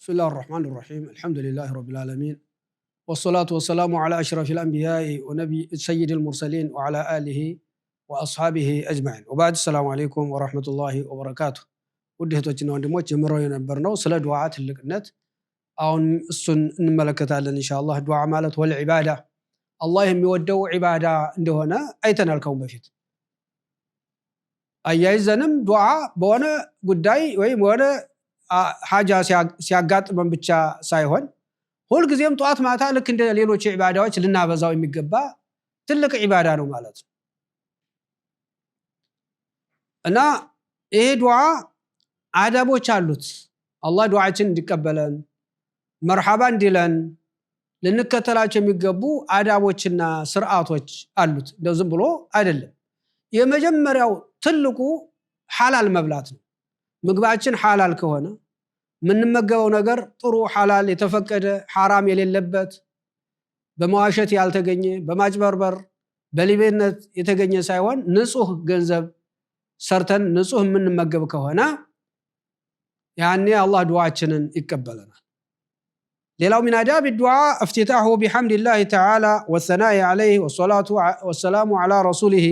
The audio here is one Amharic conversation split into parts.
بسم الله الرحمن الرحيم، الحمد لله رب العالمين، والصلاة والسلام على أشرف الأنبياء ونبي سيد المرسلين وعلى آله وأصحابه أجمعين، وبعد، السلام عليكم ورحمة الله وبركاته። ውድ እህቶችና ወንድሞች፣ ጀምረው የነበርነው ስለ ዱዓ ትልቅነት አሁን እሱን እንመለከታለን ኢንሻአላህ። ዱዓ ማለት والعبادة አላህ የሚወደው ዒባዳ እንደሆነ አይተናል ከአሁን በፊት። አያይዘንም ዱዓ በሆነ ጉዳይ ወይም በሆነ ሓጃ ሲያጋጥመን ብቻ ሳይሆን ሁልጊዜም ጠዋት ማታ ልክ እንደ ሌሎች ዒባዳዎች ልናበዛው የሚገባ ትልቅ ዒባዳ ነው ማለት ነው። እና ይሄ ዱዓ አደቦች አሉት። አላህ ዱዓችን እንዲቀበለን፣ መርሓባ እንዲለን ልንከተላቸው የሚገቡ አዳቦችና ስርዓቶች አሉት። እንደው ዝም ብሎ አይደለም። የመጀመሪያው ትልቁ ሐላል መብላት ነው። ምግባችን ሐላል ከሆነ፣ የምንመገበው ነገር ጥሩ ሐላል የተፈቀደ፣ ሐራም የሌለበት፣ በመዋሸት ያልተገኘ፣ በማጭበርበር በሌብነት የተገኘ ሳይሆን ንጹህ ገንዘብ ሰርተን ንጹህ የምንመገብ ከሆነ ያኔ አላህ ዱዓችንን ይቀበለናል። ሌላው من آداب الدعاء افتتاحه بحمد الله تعالى والثناء عليه والصلاة والسلام على رسوله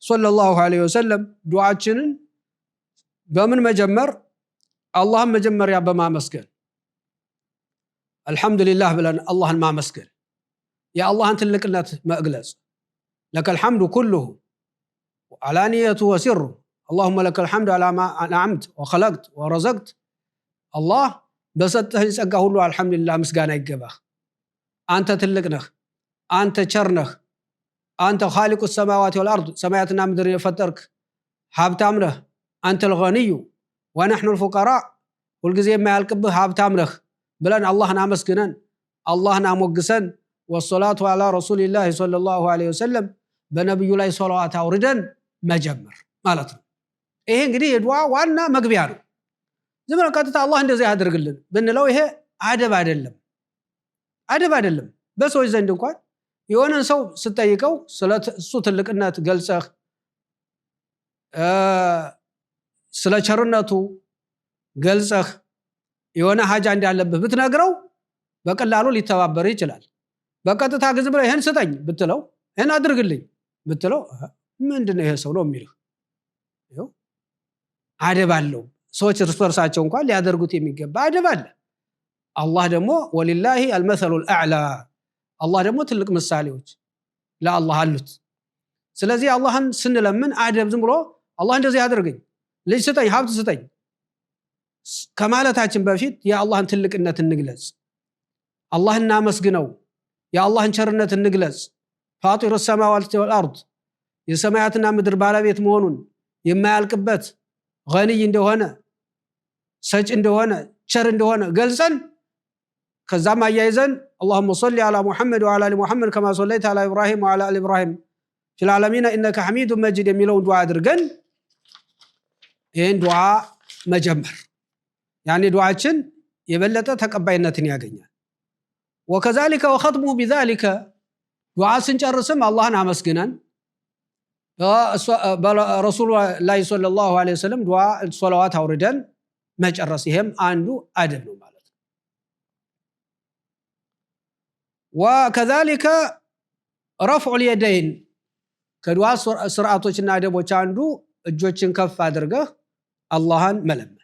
صلى الله عليه وسلم። ዱዓችንን በምን መጀመር? አላህን መጀመሪያ በማመስገን፣ አልሐምዱሊላህ ብለን አላህን ማመስገን፣ የአላህን ትልቅነት መግለጽ። لك الحمد كله علانيته وسره، اللهم لك الحمد على ما أنعمت وخلقت ورزقت። አላህ በሰጠህኝ ጸጋ ሁሉ አልሐምዱሊላህ፣ ምስጋና ይገባህ። አንተ ትልቅ ነህ፣ አንተ ቸር ነህ፣ አንተ خالق السماوات والأرض፣ ሰማያትና ምድር የፈጠርክ ሀብታም ነህ። أنت الغني ونحن الفقراء፣ ሁልጊዜ የማያልቅብህ ሀብታም ነህ ብለን አላህን አመስግነን፣ አላህን አሞግሰን፣ والصلاة على رسول الله صلى الله عليه وسلم፣ በነቢዩ ላይ ሶለዋት አውርደን መጀመር ማለት ነው። ይሄ እንግዲህ የዱዓ ዋና መግቢያ ነው። ዝም ብለን ቀጥታ አላህ እንደዚህ ያድርግልን ብንለው ይሄ አደብ አይደለም፣ አደብ አይደለም። በሰዎች ዘንድ እንኳን የሆነን ሰው ስትጠይቀው ስለ እሱ ትልቅነት ገልጸህ፣ ስለ ቸርነቱ ገልጸህ፣ የሆነ ሀጃ እንዳለብህ ብትነግረው በቀላሉ ሊተባበርህ ይችላል። በቀጥታ ግን ዝም ብለህ ይህን ስጠኝ ብትለው፣ ይህን አድርግልኝ ብትለው ምንድን ነው ይሄ ሰው ነው የሚልህ። አደብ አለው። ሰዎች እርስ በርሳቸው እንኳን ሊያደርጉት የሚገባ አደብ አለ። አላህ ደግሞ ولله المثل الأعلى፣ አላህ ደግሞ ትልቅ ምሳሌዎች ለአላህ አሉት። ስለዚህ አላህን ስንለምን አደብ ዝም ብሎ አላህ እንደዚህ አድርገኝ፣ ልጅ ስጠኝ፣ ሀብት ስጠኝ ከማለታችን በፊት የአላህን ትልቅነት እንግለጽ። አላህን እናመስግነው። የአላህን ቸርነት እንግለጽ። فاطر السماوات والأرض፣ የሰማያትና ምድር ባለቤት መሆኑን፣ የማያልቅበት ገኒይ እንደሆነ፣ ሰጭ እንደሆነ፣ ቸር እንደሆነ ገልጸን ከዛም አያይዘን اللهم صل على محمد وعلى آل محمد كما صليت على إبراهيم وعلى آل إبراهيم في العالمين إنك حميد مجيد የሚለውን ዱዓ አድርገን ይህን ዱዓ መጀመር ያኔ ዱዓችን የበለጠ ተቀባይነትን ያገኛል። وكذلك وختمه بذلك፣ ዱዓ ስንጨርስም አላህን አመስግነን በረሱሉ ላይ صلى الله عليه وسلم ዱዓ ሶለዋት አውርደን መጨረስ፣ ይሄም አንዱ አደብ ነው ማለት ነው። وكذلك رفع اليدين፣ ከዱዓ ስርዓቶችና አደቦች አንዱ እጆችን ከፍ አድርገህ አላህን መለመን።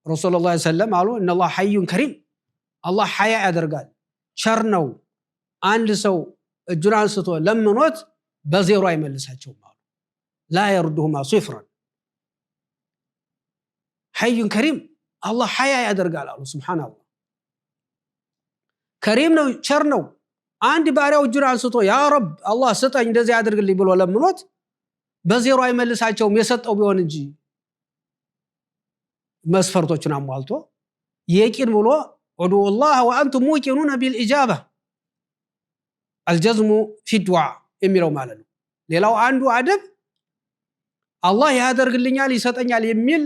ረሱል ላ ሰለም አሉ إن الله حيي كريم፣ አላህ ሐያ ያደርጋል፣ ቸር ነው። አንድ ሰው እጁን አንስቶ ለምኖት በዜሮ አይመልሳቸውም አሉ። لا يردهما صفرا። حيي كريم፣ አላህ ሐያ ያደርጋል አሉ። ሱብሓነላህ፣ ከሪም ነው፣ ቸር ነው። አንድ ባሪያው እጁን አንስቶ يا رب አላህ ስጠኝ፣ እንደዚህ አድርግልኝ ብሎ ለምኖት በዜሮ አይመልሳቸውም የሰጠው ቢሆን እንጂ፣ መስፈርቶችን አሟልቶ የቂን ብሎ ادعوا الله وأنتم موقنون بالإجابة، الجزم في الدعاء የሚለው ማለት ነው። ሌላው አንዱ አደብ አላህ ያደርግልኛል፣ ይሰጠኛል የሚል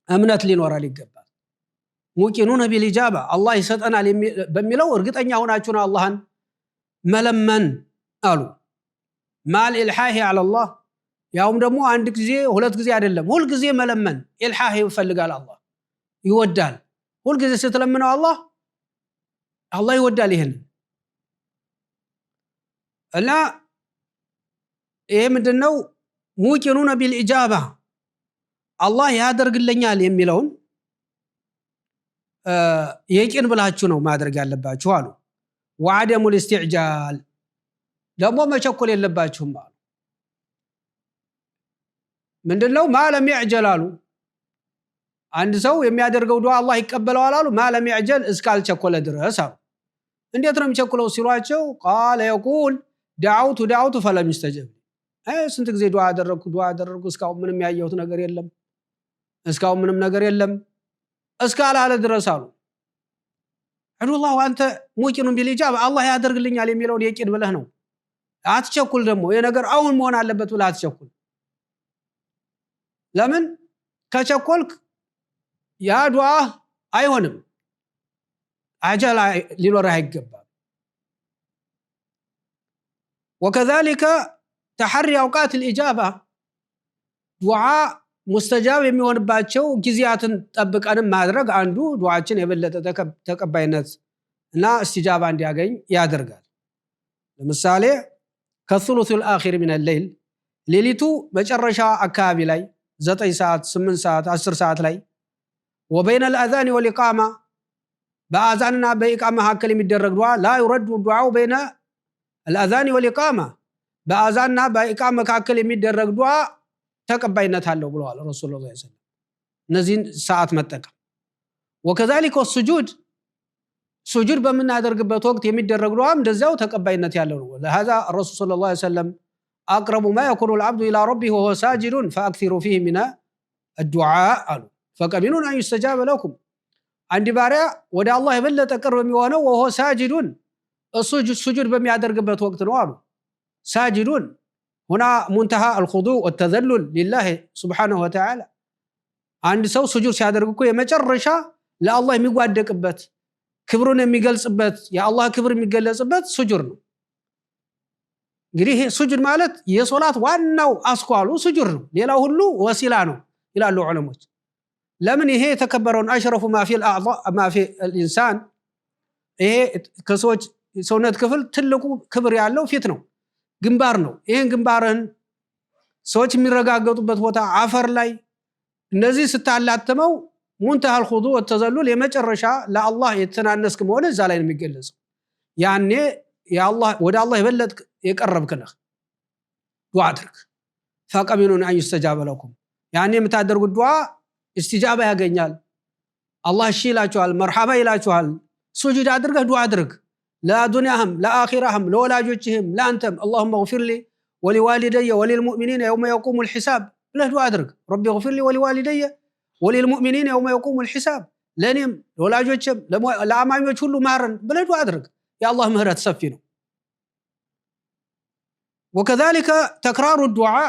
እምነት ሊኖረን ይገባል። موقنون بالإجابة፣ አላህ ይሰጠናል በሚለው እርግጠኛ ሆናችሁ ነው አላህን መለመን አሉ። مع الإلحاح على الله፣ ያውም ደግሞ አንድ ጊዜ ሁለት ጊዜ አይደለም፣ ሁል ጊዜ መለመን። إلحاح ይፈልጋል፣ አላህ ይወዳል። ሁልጊዜ ስትለምነው አላህ አላህ ይወዳል ይህን። እና ይሄ ምንድነው? ሙቂኑነ ቢልኢጃባ፣ አላህ ያደርግልኛል የሚለውን የቂን ብላችሁ ነው ማድረግ ያለባችሁ አሉ። ወዐደሙል ኢስቲዕጃል፣ ደግሞ መቸኮል የለባችሁም አሉ። ምንድነው? ማለም ያዕጀል አሉ። አንድ ሰው የሚያደርገው ዱዓ አላህ ይቀበለዋል አሉ፣ ማለም ያዕጀል፣ እስካልቸኮለ ድረስ አሉ። እንዴት ነው የሚቸኩለው ሲሏቸው፣ ቃለ የቁል دعوت دعوت فلم يستجب፣ ስንት ጊዜ ዱዓ አደረግኩ ዱዓ አደረግኩ፣ እስካሁን ምንም ያየሁት ነገር የለም፣ እስካሁን ምንም ነገር የለም እስካላለ ድረስ አሉ። ዑዱላህ አንተ ሙቂኑን ቢልኢጃባ፣ አላህ ያደርግልኛል የሚለውን የቂን ብለህ ነው። አትቸኩል። ደግሞ ይሄ ነገር አሁን መሆን አለበት ብለህ አትቸኩል። ለምን ከቸኮልክ ያ ዱዓ አይሆንም። አጀላ ሊኖርህ አይገባም። ወከዛሊከ ተሐሪ አውቃት ልኢጃባ፣ ዱዓ ሙስተጃብ የሚሆንባቸው ጊዜያትን ጠብቀንም ማድረግ አንዱ ዱዓችን የበለጠ ተቀባይነት እና እስቲጃባ እንዲያገኝ ያደርጋል። ለምሳሌ ከሱሉሱል አኺር ሚነ ሌይል፣ ሌሊቱ መጨረሻ አካባቢ ላይ 9 ሰዓት፣ 8 ሰዓት፣ 10 ሰዓት ላይ፣ ወበይነ ልአዛን ወልኢቃማ፣ በአዛንና በኢቃማ መካከል የሚደረግ ዱዓ፣ ላ ዩረዱ ዱዓው በይነ አልአዛን ወልኢቃማ፣ በአዛንና በኢቃማ መካከል የሚደረግ ዱዓ ተቀባይነት አለው ብለዋል ረሱል ላ ሰለም። እነዚህን ሰዓት መጠቀም። ወከዛሊከ ሱጁድ፣ ሱጁድ በምናደርግበት ወቅት የሚደረግ ዱዓም እንደዚያው ተቀባይነት ያለው ነው። ለሃዛ ረሱል ሰለላሁ ዐለይሂ ወሰለም أقرب ما يكون العبد إلى ربه وهو ساجد فأكثروا فيه من الدعاء አሉ። فقمن أن يستجاب لكم። አንድ ባሪያ ወደ አላህ የበለጠ ቅርብ የሚሆነው وهو ساجد፣ እሱ ሱጁድ በሚያደርግበት ወቅት ነው አሉ። ساجد هنا منتهى الخضوع والتذلل لله سبحانه وتعالى። አንድ ሰው ሱጁድ ሲያደርግ እኮ የመጨረሻ ለአላህ የሚጓደቅበት፣ ክብሩን የሚገልጽበት፣ የአላህ ክብር የሚገለጽበት ሱጁድ ነው። እንግዲህ ሱጁድ ማለት የሶላት ዋናው አስኳሉ ሱጁድ ነው። ሌላው ሁሉ ወሲላ ነው ይላሉ ዑለሞች። ለምን? ይሄ የተከበረውን أشرف ما في الإنسان፣ ይሄ ከሰዎች ሰውነት ክፍል ትልቁ ክብር ያለው ፊት ነው፣ ግንባር ነው። ይህን ግንባርህን ሰዎች የሚረጋገጡበት ቦታ አፈር ላይ እነዚህ ስታላትመው منتهى الخضوع والتذلل፣ የመጨረሻ ለአላህ የተናነስክ መሆን እዛ ላይ ነው የሚገለጸው። ያኔ ወደ አላህ የበለጥ የቀረብክ ነህ። ዱዓ አድርግ። فقمن أن يستجاب لكم፣ ያኔ የምታደርጉት ዱዓ እስቲጃባ ያገኛል። አላህ እሺ ይላችኋል፣ መርሓባ ይላችኋል። ሱጁድ አድርገህ ዱዓ አድርግ። ለዱንያህም ለአኺራህም ለወላጆችህም ለአንተም اللهم اغفر لي ولوالدي وللمؤمنين يوم يقوم الحساب ብለህ ዱዓ አድርግ። رب اغفر لي ولوالدي وللمؤمنين يوم يقوم الحساب፣ ለእኔም ለወላጆችም ለአማኞች ሁሉ ማረን ብለህ ዱዓ አድርግ። የአላህ ምህረት ሰፊ ነው። وكذلك تكرار الدعاء፣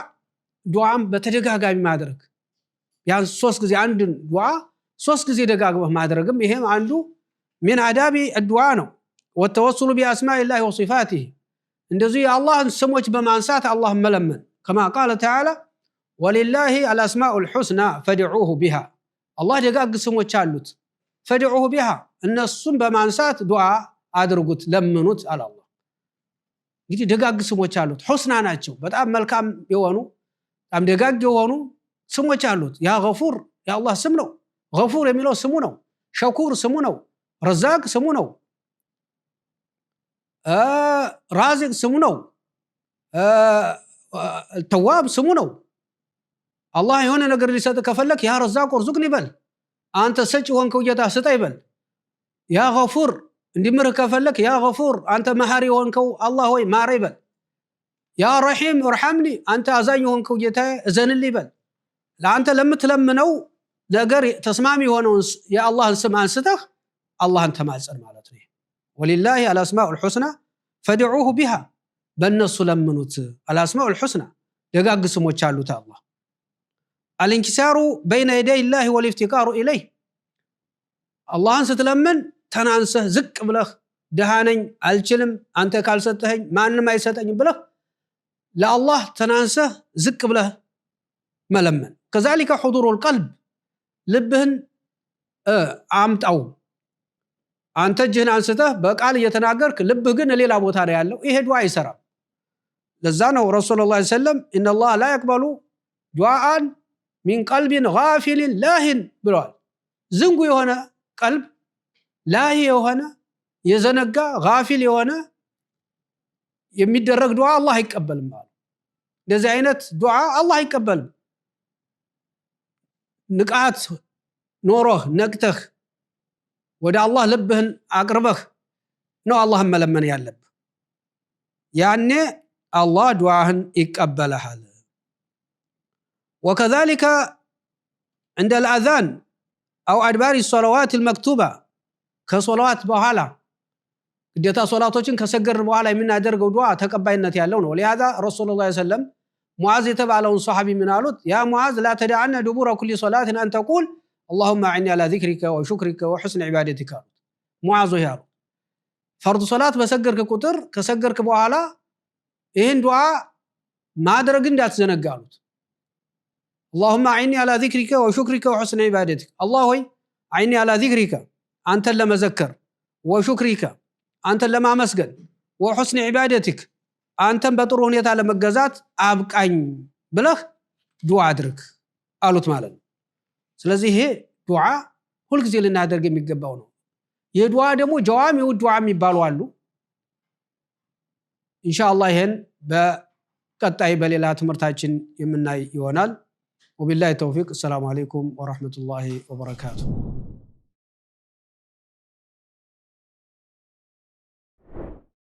ዱዓም በተደጋጋሚ ማድረግ፣ ቢያንስ ሶስት ጊዜ፣ አንድን ዱዓ ሶስት ጊዜ ደጋግመህ ማድረግም ይሄም አንዱ من آداب الدعاء ነው። والتوسل بأسماء الله وصفاته፣ እንደዚሁ የአላህን ስሞች በማንሳት አላህን መለመን፣ كما قال تعالى ولله الأسماء الحسنى فادعوه بها፣ አላህ ደጋግ ስሞች አሉት፣ فادعوه بها፣ እነሱን በማንሳት ዱዓ አድርጉት፣ ለምኑት አለ አላህ። እንግዲህ ደጋግ ስሞች አሉት፣ ሑስና ናቸው። በጣም መልካም የሆኑ፣ በጣም ደጋግ የሆኑ ስሞች አሉት። ያ ገፉር የአላህ ስም ነው። ገፉር የሚለው ስሙ ነው። ሸኩር ስሙ ነው። ረዛቅ ስሙ ነው። ራዚቅ ስሙ ነው። ተዋብ ስሙ ነው። አላህ የሆነ ነገር ሊሰጥ ከፈለክ يا رزاق ارزقني በል። አንተ ሰጭ የሆንከው ጌታ ስጠኝ በል። يا غفور እንዲምርህ ከፈለክ يا غفور፣ አንተ መሐሪ የሆንከው አላህ ወይ ማረኝ በል። يا رحيم ارحمني፣ አንተ አዛኝ የሆንከው ጌታ እዘንልኝ በል። ለአንተ ለምትለምነው ነገር ተስማሚ የሆነውን የአላህን ስም አንስተህ አላህን ተማጸን ማለት ነው። ولله الأسماء الحسنى فادعوه بها፣ በእነሱ ለምኑት። الأسماء الحسنى ደጋግ ስሞች አሉት አላህ። الانكسار بين يدي الله والافتقار إليه፣ አላህን ስትለምን ተናንሰህ ዝቅ ብለህ ድሃ ነኝ፣ አልችልም፣ አንተ ካልሰጠኸኝ ማንም አይሰጠኝም ብለህ ለአላህ ተናንሰህ ዝቅ ብለህ መለመን። كذلك حضور القلب፣ ልብህን አምጣው። አንተ እጅህን አንስተህ በቃል እየተናገርክ ልብህ ግን ሌላ ቦታ ነው ያለው። ይሄ ዱዓ አይሰራም። ለዛ ነው ረሱል ላ ሰለም إن الله لا يقبل دعاء من قلب غافل لاህ ብለዋል። ዝንጉ የሆነ ቀልብ፣ ላሂ የሆነ፣ የዘነጋ፣ ጋፊል የሆነ የሚደረግ ዱዓ አላህ አይቀበልም አሉ። እንደዚህ አይነት ዱዓ አላህ አይቀበልም። ንቃት ኖሮህ፣ ነቅተህ፣ ወደ አላህ ልብህን አቅርበህ ነው አላህን መለመን ያለብህ። ያኔ አላህ ዱዓህን ይቀበልሃል። وكذلك عند الأذان أو أدبار الصلوات المكتوبة፣ ከሶላዋት በኋላ፣ ግዴታ ሶላቶችን ከሰገድን በኋላ የምናደርገው ዱዓ ተቀባይነት ያለው ነው። لهذا ረሱል ላ ሰለም ሙዓዝ የተባለውን ሰሓቢ ምን አሉት? يا معاذ، لا تدعن دبر كل صلاة أن تقول اللهم أعني على ذكرك وشكرك وحسن عبادتك አሉት። ሙዓዝ ሆይ አሉት፣ ፈርድ ሶላት በሰገድክ ቁጥር፣ ከሰገድክ በኋላ ይህን ዱዓ ማድረግ እንዳትዘነጋ አሉት። اللهم أعني على ذكرك وشكرك وحسن عبادتك። አላህ ሆይ፣ أعني على ذكرك አንተን ለመዘከር፣ وشكرك አንተን ለማመስገን፣ وحسن عبادتك አንተን በጥሩ ሁኔታ ለመገዛት አብቃኝ ብለህ ዱዓ አድርግ አሉት ማለት ነው። ስለዚህ ይሄ ዱዓ ሁልጊዜ ልናደርግ የሚገባው ነው። የዱዓ ደግሞ جوامع الدعاء የሚባሉ አሉ። ኢንሻአላህ ይሄን በቀጣይ በሌላ ትምህርታችን የምናይ ይሆናል። وبالله التوفيق። السلام عليكم ورحمة الله وبركاته።